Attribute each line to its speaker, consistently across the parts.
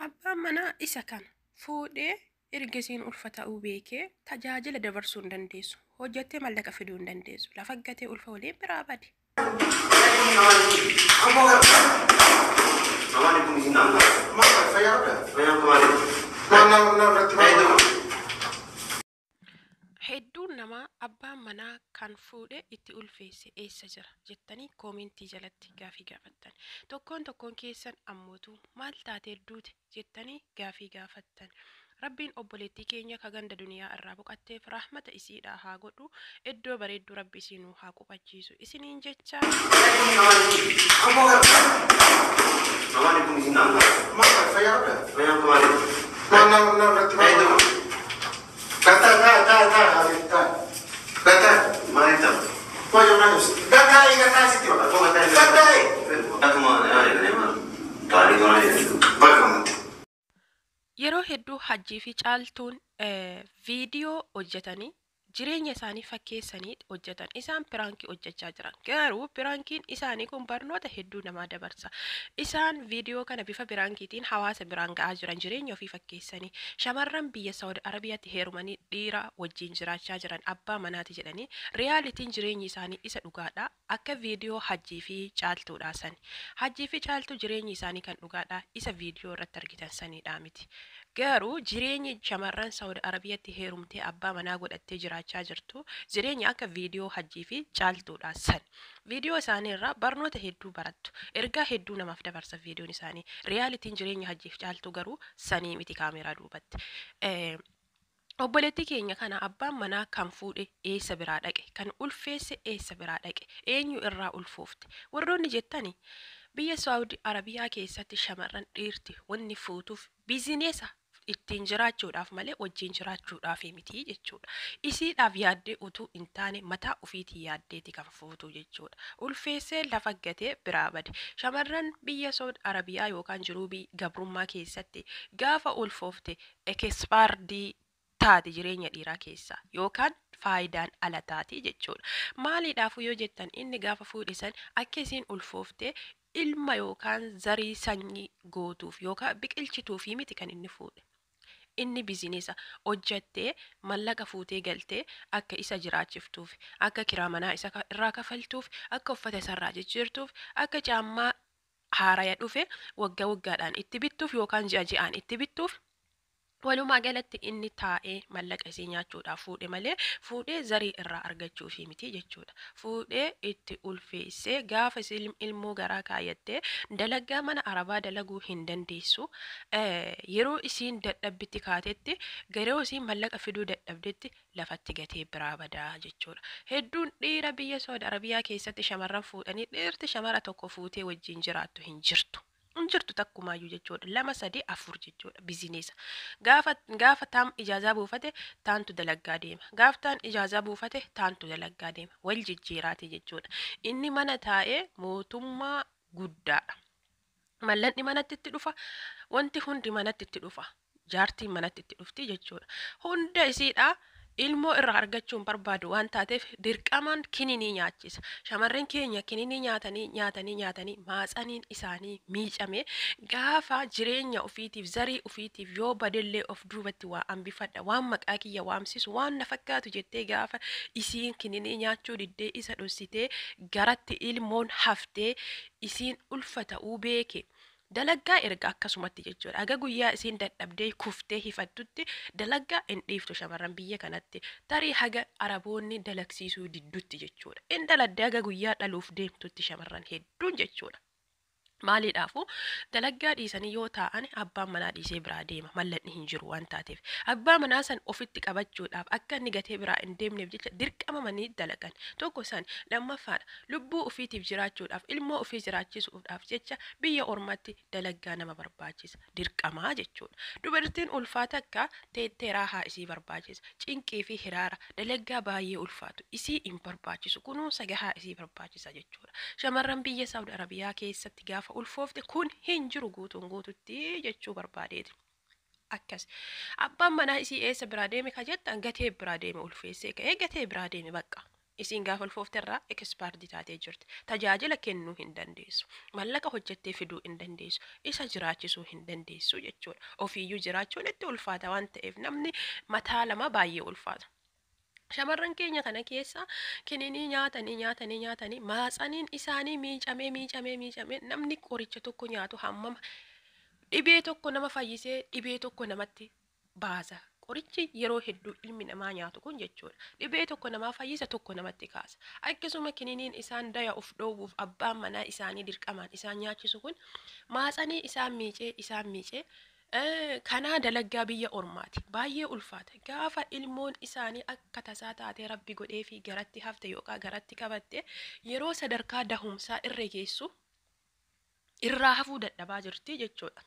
Speaker 1: Abbaan manaa isa kana fuudhee erga isiin ulfa ta'uu beekee tajaajila dabarsuu hin dandeessu. Hojjattee mallaqa fiduu hin dandeessu. Lafa gatee ulfa waliin biraa bade. Hedduun namaa abbaan manaa kan fuudhe itti ulfeesse eessa jira jettanii koomentii jalatti gaafii gaafattan. Tokkoon tokkoon keessan ammootu maal taatee duute jettanii gaafii gaafattan. Rabbiin obboleettii keenya ka ganda duniyaa irraa boqatteef rahmata isiidhaa haa godhu, iddoo bareedduu Rabbi isinuu haa qubachiisu isiniin jecha. Yeroo hedduu Hajjii fi Caaltuun viidiyoo hojjetanii jireenya isaanii fakkeessanii hojjetan. Isaan piraankii hojjechaa jiran. Garuu piraankiin isaanii kun barnoota hedduu namaa dabarsa. Isaan viidiyoo kana bifa piraankiitiin hawaasa biraan ga'aa jiran, jireenya ofii fakkeessanii. Shamarran biyya Saawud Arabiyaatti heerumanii dhiira wajjin jiraachaa jiran abbaa manaati jedhanii, riyaalitiin jireenyi isaanii isa dhugaadha. Akka viidiyoo Hajjii fi Caaltuudhaa sani. Hajjii fi Caaltuu jireenyi isaanii kan dhugaadha. Isa viidiyoo irratti argitan saniidha miti. Garuu jireenyi shamarran Saawud Arabiyaatti heerumtee abbaa manaa godhattee jiraachaa jirtu jireenya akka viidiyoo Hajjii fi Caaltuudhaa san. Viidiyoo isaanii irraa barnoota hedduu barattu. Ergaa hedduu namaaf dabarsa viidiyoon isaanii. Riyaalitiin jireenya Hajjii fi Caaltuu garuu sanii miti kaameeraa duubatti. Obboleettii keenya kana abbaan manaa kan fuudhe eessa biraa dhaqe? Kan ulfeesse eessa biraa dhaqe? Eenyu irraa ulfoofte? Warroonni jettani, biyya Saawudi Arabiyaa keessatti shamarran dhiirti wanni fuutuuf bizineesa ittiin jiraachuudhaaf malee wajjin jiraachuudhaaf miti jechuudha. Isiidhaaf yaaddee utuu hin taane mataa ofiitii yaaddeeti kan fuutu jechuudha. Ulfeessee lafa gatee biraa bade. Shamarran biyya Saawudi Arabiyaa yookaan jiruu gabrummaa keessatti gaafa ulfoofte ekispaardii taati jireenya dhiiraa keessaa yookaan faayidaan ala taati jechuudha. Maaliidhaafuu yoo jettan, inni gaafa fuudhe san akka isiin ulfooftee ilma yookaan zarii sanyii gootuuf yookaan biqilchituufii miti kan inni fuudhe. Inni bizinesa hojjattee mallaqa fuutee galtee akka isa jiraachiftuuf, akka kiraa manaa isa irraa kafaltuuf, akka uffata isarraa jijjiirtuuf, akka caammaa haaraya dhufe waggaa waggaadhaan itti bittuuf yookaan ji'a ji'aan itti bittuuf. Walumaa galatti inni taa'ee mallaqa isii nyaachuudhaaf fuudhe malee fuudhee zarii irraa argachuufi miti jechuudha. Fuudhee itti ulfeessee gaafa isin ilmoo garaa kaayyattee dalagaa mana arabaa dalaguu hin dandeessu. Yeroo isiin dadhabbitti kaatetti, yeroo isiin mallaqa fiduu dadhabdetti lafatti gatee biraa badaa jechuudha. Hedduun dhiira biyya Saawud Arabiyaa keessatti shamarran fuudhanii dhiirti shamara tokko fuutee wajjin jiraattu hin jirtu. Hin jirtu takkumaayyuu jechuudha. 2, 3, 4 jechuudha bizineesa. Gaafa taam ijaazaa buufate taantu dalaggaa deema. Gaaf taan ijaazaa buufate taantu dalaggaa deema. Wal jijjiiraati jechuudha. Inni mana taa'ee mootummaa guddaadha. Mallaqni manatti itti dhufa. Wanti hundi manatti itti dhufa. Jaartiin manatti itti dhufti jechuudha. Hunda isiidha. Ilmoo irraa argachuun barbaadu waan taateef dirqamaan kininii nyaachisa. Shamarran keenya kininii nyaatanii nyaatanii nyaatanii maatsaniin isaanii miicame gaafa jireenya ofiitiif zarii ofiitiif yoo badellee of duubatti waa hambifadha, waan maqaa kiyya waamsisu, waan na fakkaatu jettee gaafa isiin kininii nyaachuu diddee isa dhossitee garatti ilmoon haftee isiin ulfa ta'uu beeke. Dalaggaa erga akkasumatti jechuudha. Aga guyyaa isiin dadhabdee kuftee hifattutti dalaggaa hin dhiiftu shamarran biyya kanatti. Tarii haga araboonni dalagsiisuu diddutti jechuudha. In daladde haga guyyaa dhaluuf deemtutti shamarran hedduun jechuudha. Maaliidhaafu dalaggaa dhiisanii yoo taa'an abbaan manaa dhiisee biraa deema, mallaqni hin jiru waan taateef. Abbaa manaa san ofitti qabachuudhaaf akka inni gatee biraa hin deemneef jecha dirqama manii dalagan. Tokko san, lammaffaadha lubbuu ofiitiif jiraachuudhaaf, ilmoo ofii jiraachisuudhaaf jecha biyya ormaatti dalaggaa nama barbaachisa. Dirqamaa jechuudha. Dubartiin ulfaa takka teettee raahaa isii barbaachisa. Cinqii fi hiraara dalaggaa baay'ee ulfaatu isii hin barbaachisu. Kunuunsa gahaa isii barbaachisa jechuudha. Shamarran biyya Saawud Arabiyaa keessatti gaafa ulfoofte kun hin jiru guutuun guututti jechuu barbaadeeti. Akkas. Abbaan manaa isii eessa biraa deeme ka jettan, gatee biraa deeme, ulfeessee ka'ee gatee biraa deeme bakka. Isiin gaafa ulfoofte irraa expired taatee jirti. Tajaajila kennuu hin dandeessu. Mallaqa hojjettee fiduu hin dandeessu. Isa jiraachisuu hin dandeessu jechuudha. Ofiiyyuu jiraachuun itti ulfaata waan ta'eef namni mataa lama baay'ee ulfaata. Shamarran keenya kana keessa kininii nyaatanii nyaatanii nyaatanii maatsaniin isaanii miicamee miicamee miicamee namni qoricha tokko nyaatu hammam dhibee tokko nama fayyisee dhibee tokko namatti baasa. Qorichi yeroo hedduu ilmi namaa nyaatu kun jechuudha. Dhibee tokko namaa fayyisa, tokko namatti kaasa. Akkasuma kininiin isaan daya of dhoowwuuf abbaan manaa isaanii dirqamaan isaan nyaachisu kun maatsanii isaan miicee isaan miicee kanaa dalaggaa biyya ormaati. Baay'ee ulfaata. Gaafa ilmoon isaanii akka tasaa taatee rabbi godhee fi garatti hafte yookaan garatti qabatte yeroo sadarkaa dahumsaa irra geessu irraa hafuu dadhabaa jirti jechuudha.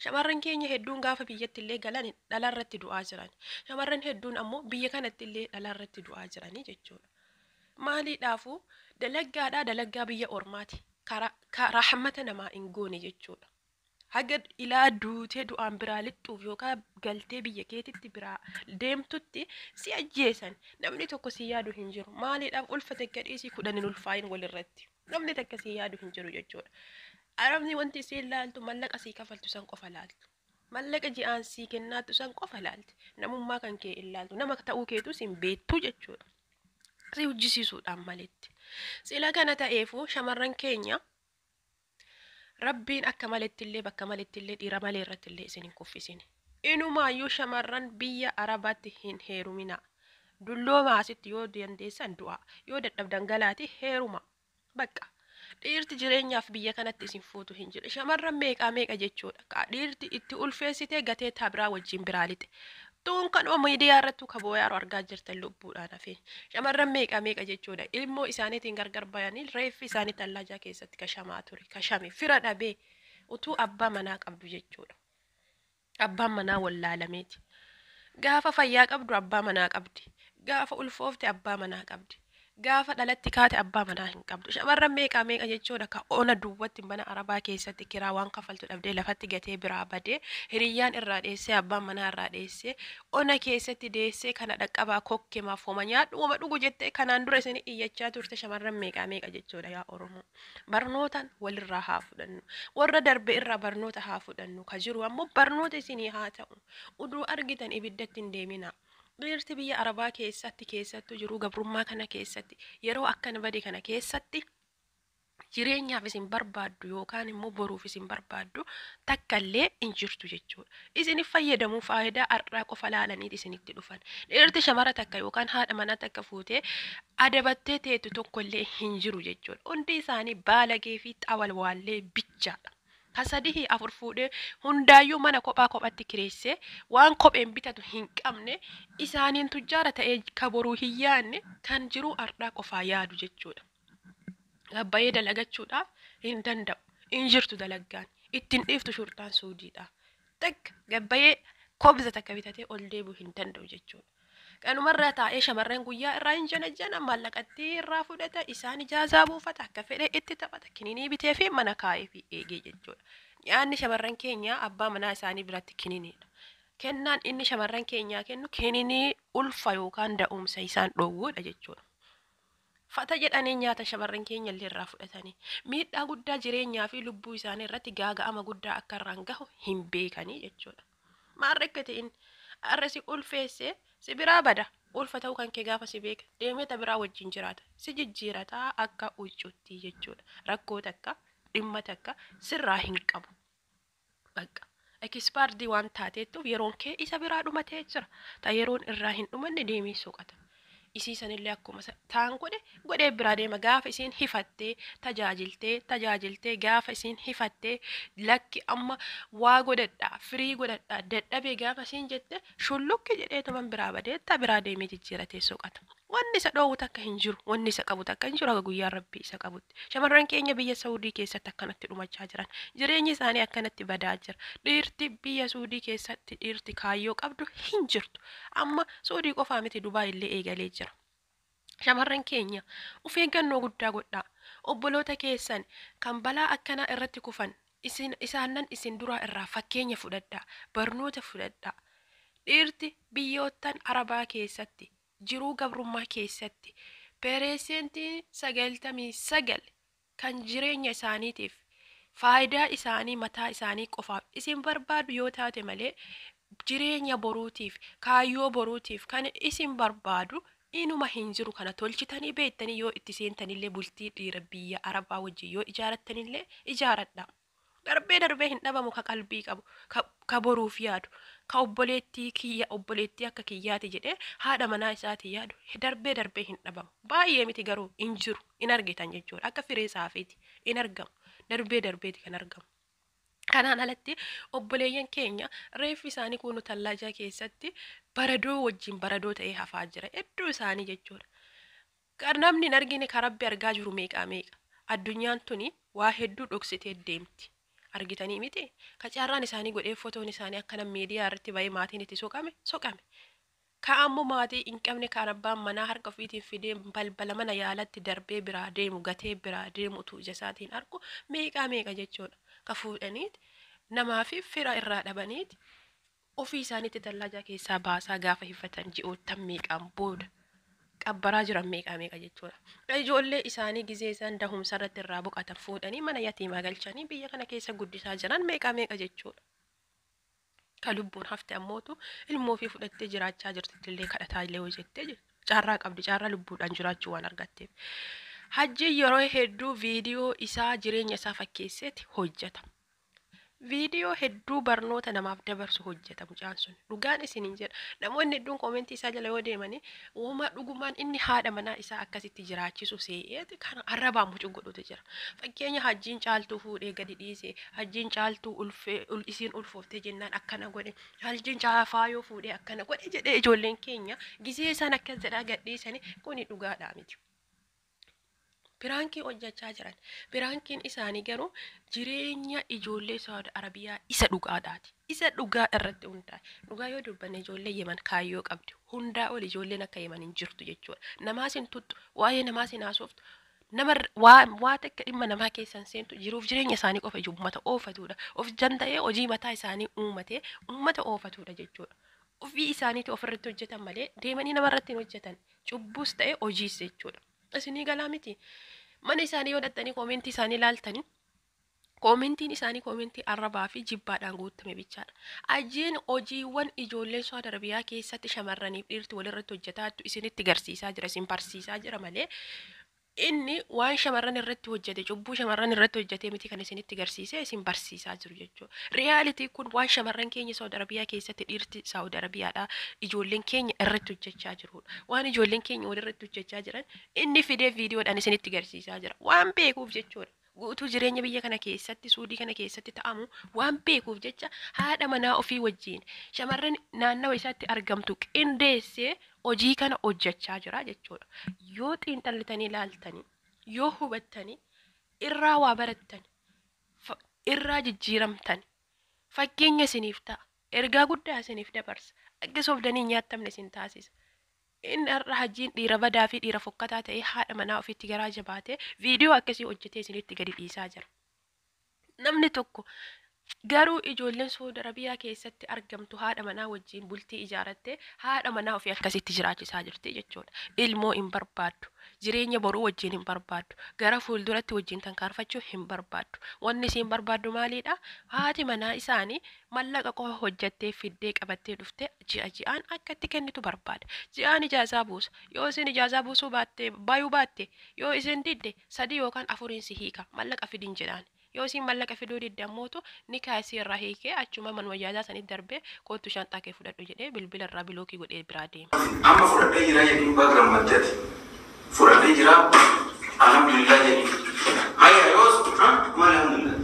Speaker 1: Shamarran keenya hedduun gaafa biyyatti illee galan dhalarratti du'aa jiran. Shamarran hedduun ammoo biyya kanatti illee dhalarratti du'aa jiranii jechuudha. Maaliidhaafuu dalaggaadhaa dalaggaa biyya ormaati. Karaa rahmata namaa hin goone jechuudha. Haga ilaa duutee du'aan biraa lixxuuf yookaan galtee biyya keetitti biraa deemtutti si ajjeesan. Namni tokko si yaadu hin jiru. Maaliidhaaf ulfa takka dhiisii 10 hin ulfaayin walirratti. Namni takka si yaadu hin jiru jechuudha. Arabni wanti isiin laaltu mallaqa sii kafaltu san qofa laaltu. Mallaqa ji'aan sii kennaattu san qofa laalti. Namummaa kan kee hin laaltu. Nama ta'uu keetus hin beektu jechuudha. Si hojjisiisuudhaan maletti. Sila kana ta'eefuu shamarran keenya Rabbiin akka maletti illee bakka maletti illee dhiira malee irratti illee isin hin kuffisine. Inumaayyuu shamarran biyya Arabaatti hin heerumina. Dullooma asitti yoo dandeessan du'a. Yoo dadhabdan galaati heeruma. Bakka. Dhiirti jireenyaaf biyya kanatti isin fuutu hin jiru. Shamarran meeqaa meeqa jechuudha. Ka dhiirti itti ulfeessitee gatee taa biraa wajjin biraa lixe. Tuun kanuma miidiyaa irrattuu ka booyaaru argaa jirtan lubbuudhaan hafee. Shamarran meeqa meeqa jechuudha. Ilmoo isaaniitiin gargar bayanii reeffi isaanii tallaajaa keessatti kashamaa ture. Kashame fira dhabee utuu abbaa manaa qabdu jechuudha. Abbaan manaa wallaalameeti. Gaafa fayyaa qabdu abbaa manaa qabdi. Gaafa ulfoofte abbaa manaa qabdi. Gaafa dhalatti kaate abbaa manaa hin qabdu. Shamarran meeqaa meeqa jechuudha ka ona duwwatti mana arabaa keessatti kiraa waan kafaltu dhabdee lafatti gatee biraa badee hiriyyaan irraa dheessee abbaan manaa irraa dheessee ona keessatti deessee kana dhaqqabaa kokkemaaf homa nyaadhu homa dhugu jettee kanaan dura isin iyyachaa turte shamarran meeqaa meeqa jechuudha yaa Oromoo. Barnootaan walirraa haa fudhannu. Warra darbe irraa barnoota haa fudhannu. Ka jiru ammoo barnoota isinii haa ta'u. Uduu argitan ibiddatti hin deeminaa. Dhiirti biyya Arabaa keessatti keessattuu jiruu gabrummaa kana keessatti yeroo akkana bade kana keessatti jireenyaaf isin barbaaddu yookaan immoo boruuf isin barbaaddu takka illee hin jirtu jechuudha. Isinif fayyadamuu faayidaa har'aa qofa laalaniit isinitti dhufan. Dhiirti shamara takka yookaan haadha manaa takka fuutee adabattee teettu tokko illee hin jiru jechuudha. Hundi isaanii baalagee fi xawalwaallee bichaadha. Ka sadihii afur fuudhee hundaayyuu mana kophaa kophatti kireessee waan kopheen bitatu hin qabne isaaniin tujjaara ta'ee ka boruu hin yaanne kan jiruu ardhaa qofaa yaadu jechuudha. Gabbayee dalagachuudhaaf hin danda'u. Hin jirtu dalaggaan. Ittiin dhiiftu shurxaan suudiidha. Takka gabbayee kobza takka bitatee ol deebi'u hin danda'u jechuudha. Kanumarraa taa'ee shamarran guyyaa irraa hin janajjana maallaqatti irraa fudhata isaan ijaazaa buufata akka fedhe itti taphata kininii bitee fi mana kaa'ee fi eegee jechuudha. Nyaanni shamarran keenyaa abbaa manaa isaanii biratti kininiidha. Kennaan inni shamarran keenyaa kennu kininii ulfa yookaan da'umsa isaan dhoowwuudha jechuudha. Fata jedhanii nyaata shamarran keenya illee irraa fudhatanii miidhaa guddaa jireenyaa fi lubbuu isaanii irratti gaaga'ama guddaa akka irraan gahu hin beekanii jechuudha. Maarra akka ta'in har'a si ulfeessee si biraa bada ulfa ta'uu kan kee gaafa si beeka deemee ta biraa wajjin jiraata si jijjiirataa akka huccuutti jechuudha. Rakkoo takka dhimma takka sirraa hin qabu. Bakka ekispaardii waan taateettuuf yeroon kee isa biraa dhumatee jira. Ta yeroon irraa hin dhumanne deemee soqata. Isii sanillee akkuma taan godhe godhee biraa deema gaafa isiin hifattee tajaajiltee tajaajiltee gaafa isiin hifattee lakki amma waa godhadhaa firii godhadhaa dadhabee gaafa isiin jette shullukki jedhee tuman biraa badee ta biraa deemee jijjiiratee soqata. Wanni isa dhoowwu takka hin jiru, wanni isa qabu takka hin jiru haga guyyaan rabbii isa qabutti. Shamarran keenya biyya Saudii keessatti akkanatti dhumachaa jiran. Jireenyi isaanii akkanatti badaa jira. Dhiirti biyya Suudii keessatti dhiirti kaayyoo qabdu hin jirtu. Amma Suudii qofaa miti Dubaay illee eegalee jira. Shamarran keenya of eeggannoo guddaa godhaa. Obboloota keessan kan balaa akkanaa irratti kufan isin isaannan isin duraa irraa fakkeenya fudhadhaa. Barnoota fudhadhaa. Dhiirti biyyoottan Arabaa keessatti jiruu gabrummaa keessatti 99% kan jireenya isaaniitiif faayidaa isaanii mataa isaanii qofaaf isin barbaadu yoo taate malee jireenya boruutiif kaayyoo boruutiif kan isin barbaadu inuma hin jiru. Kana tolchitanii beektanii yoo itti seentanillee bultii dhiira biyya Arabaa wajjin yoo ijaarattanillee ijaaradha. Darbee darbee hin dhabamu ka qalbii qabu, ka boruuf yaadu, ka obboleettii kiyya obboleettii akka kiyyaati jedhee haadha manaa isaati yaadu darbee darbee hin dhabamu. Baay'ee miti garuu hin jiru, hin argitan jechuudha. Akka firee saafiiti hin argamu. Darbee darbeeti kan argamu. Kanaan alatti obboleeyyan keenya reeffi isaanii kun tallaajaa keessatti baradoo wajjin baradoo ta'ee hafaa jira. Hedduu isaanii jechuudha. Namni hin argine kan Rabbi argaa jiru meeqaa meeqa. Addunyaan tuni waa hedduu dhoksitee deemti. Argitanii miti? Ka carraan isaanii godhee fotoon isaanii akkana miidiyaa irratti bahee maatiin itti soqame soqame. Ka ammoo maatii hin qabne kan abbaan manaa harka ofiitiin fidee balbala mana yaalatti darbee biraa deemu gatee biraa deemu utuu ija isaatiin argu meeqaa meeqa jechuudha. Ka fuudhaniiti namaa fi fira irraa dhabaniiti ofii isaaniitti tallaajaa keessaa baasaa gaafa hiffatan ji'oottan meeqaan booda qabbaraa jiran meeqaa meeqa jechuudha. Ijoollee isaanii gizee isaan dahumsa irratti irraa boqotan fuudhanii mana yatiimaa galchanii biyya kana keessa guddisaa jiran meeqaa meeqa jechuudha. Ka lubbuun hafte ammootu ilmoo ofii fudhattee jiraachaa jirti illee kadhataa illee hojjettee jirti. Carraa qabdi, carraa lubbuudhaan jiraachuu waan argatteef. Hajjiin yeroo hedduu viidiyoo isaa jireenya isaa fakkeesseeti hojjeta. Viidiyoo hedduu barnoota namaaf dabarsu hojjeta mucaan sun. Dhugaan isiniin jedha. Namoonni hedduun koomentii isaa jala yoo deemanii uuma dhugumaan inni haadha manaa isaa akkasitti jiraachisu see'eeti kan arrabaan mucuu godhutu jira. Fakkeenya hajjiin caaltuu fuudhee gadi dhiise, hajjiin caaltuu ulfee isiin ulfooftee jennaan akkana godhe, hajjiin faayoo fuudhee akkana godhe jedhee ijoolleen keenya gizee isaan akkas jedhaa gadhiisanii kuni dhugaadhaa miti. Piraankii hojjechaa jiran. Piraankiin isaanii garuu jireenya ijoollee Saawud Arabiyaa isa dhugaadhaati. Isa dhugaa irratti hundaa'e. Dhugaa yoo dubbanne ijoollee Yemen kaayyoo qabdi. Hundaa ol ijoolleen akka Yemen hin jirtu jechuudha. Namaas hin tuttu, waa'ee namaas hin haasoftu. Nama waa takka dhimma namaa keessan seentu jiruuf jireenya isaanii qofa uummata oofatudha. Of danda'ee hojii mataa isaanii uummatee uummata oofatudha jechuudha. Ofii isaaniitti ofirratti hojjetan malee deemanii namarratti hin hojjetan. Cubbuus ta'e hojiis jechuudha. Isinii galaa miti. Mana isaanii yoo dhattanii koomentii isaanii ilaaltanii koomentiin isaanii koomentii arrabaa fi jibbaadhaan guutame bichaadha. Ajjiin hojiiwwan ijoolleen Saawud Arabiyaa keessatti shamarraniif dhiirti walirratti hojjetaatu isinitti garsiisaa jira, isin barsiisaa jira malee inni waan shamarran irratti hojjete cubbuu shamarran irratti hojjete miti kan isinitti garsiisee isin barsiisaa jiru jechuudha. Riyaalitii kun waan shamarran keenya Saawud Arabiyaa keessatti dhiirti Saawud Arabiyaadha ijoolleen keenya irratti hojjechaa jirudha. Waan ijoolleen keenya walirratti hojjechaa jiran inni fidee viidiyoodhaan isinitti garsiisaa jira. Waan beekuuf jechuudha. Guutuu jireenya biyya kana keessatti suudii kana keessatti ta'amu waan beekuuf jecha haadha manaa ofii wajjin shamarran naannawa isaatti argamtu qindeessee hojii kana hojjechaa jira jechuudha. Yoo xiinxallitanii ilaaltanii, yoo hubattanii, irraa waa barattan, irraa jijjiiramtan, fakkeenya isiniif ta'a, ergaa guddaa isiniif dabarsa, akka sobdanii hin nyaatamne isin taasisa. Inni har'a hajjiin dhiira badaa fi dhiira fokkataa ta'ee haadha manaa ofiitti garaa jabaatee viidiyoo akkasii hojjetee isinitti gadi dhiisaa jira. Namni tokko garuu ijoolleen Saawud Arabiyaa keessatti argamtu haadha manaa wajjin bultii ijaarattee haadha manaa ofii akkasitti jiraachisaa jirti jechuudha. Ilmoo hin barbaaddu. Jireenya boruu wajjin hin barbaaddu. Gara fuulduratti wajjin tankaarfachuu hin barbaaddu. Wanni isiin barbaaddu maalidha? Haati manaa isaanii mallaqa qofa hojjattee fiddee qabattee dhuftee ji'a ji'aan akka itti kennitu barbaada. Ji'aan ijaazaa buusa. Yoo isin ijaazaa buusuu baatte bayuu baatte yoo isin didde 3 yookaan 4 si hiika mallaqa fidin jedhaan. Yoo isin mallaqa fiduu didde ammootu ni kaasii irraa hiikee achuma manuma ijaazaa sanitti darbee kootu shanxaa kee fudhadhu jedhee bilbila irraa bilookii godhee biraa deema.
Speaker 2: Amma fudhadhee jira jedhii baga gammaddeeti. Fudhadhee jira alhamdulillah jedhii. Hayya yoos maal alhamdulillah.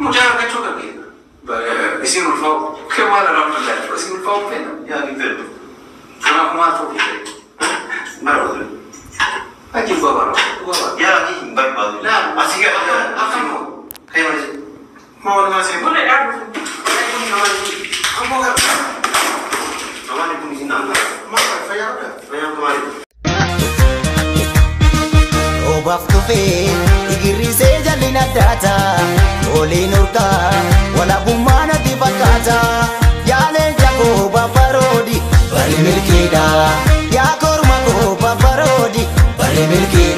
Speaker 2: Mucaa argachuu qabdi. Isin ulfaa'u. Kee maal alhamdulillah. Isin ulfaa'u feena. Yaa ni fedhu. Kanaaf maal ta'uu fedhe? Barbaadu. Achi barbaadu. Yaa ni barbaadu. Asii gadi akkam. Maal maal Boleh ya.
Speaker 3: Obaaf dhufee igirrisee jalli addaata oliin urgaa walaabummaa natti fakkaata yaalee jakoo bafaroodi bari milkiidha yaa korma koo bafaroodi bari. Milkii.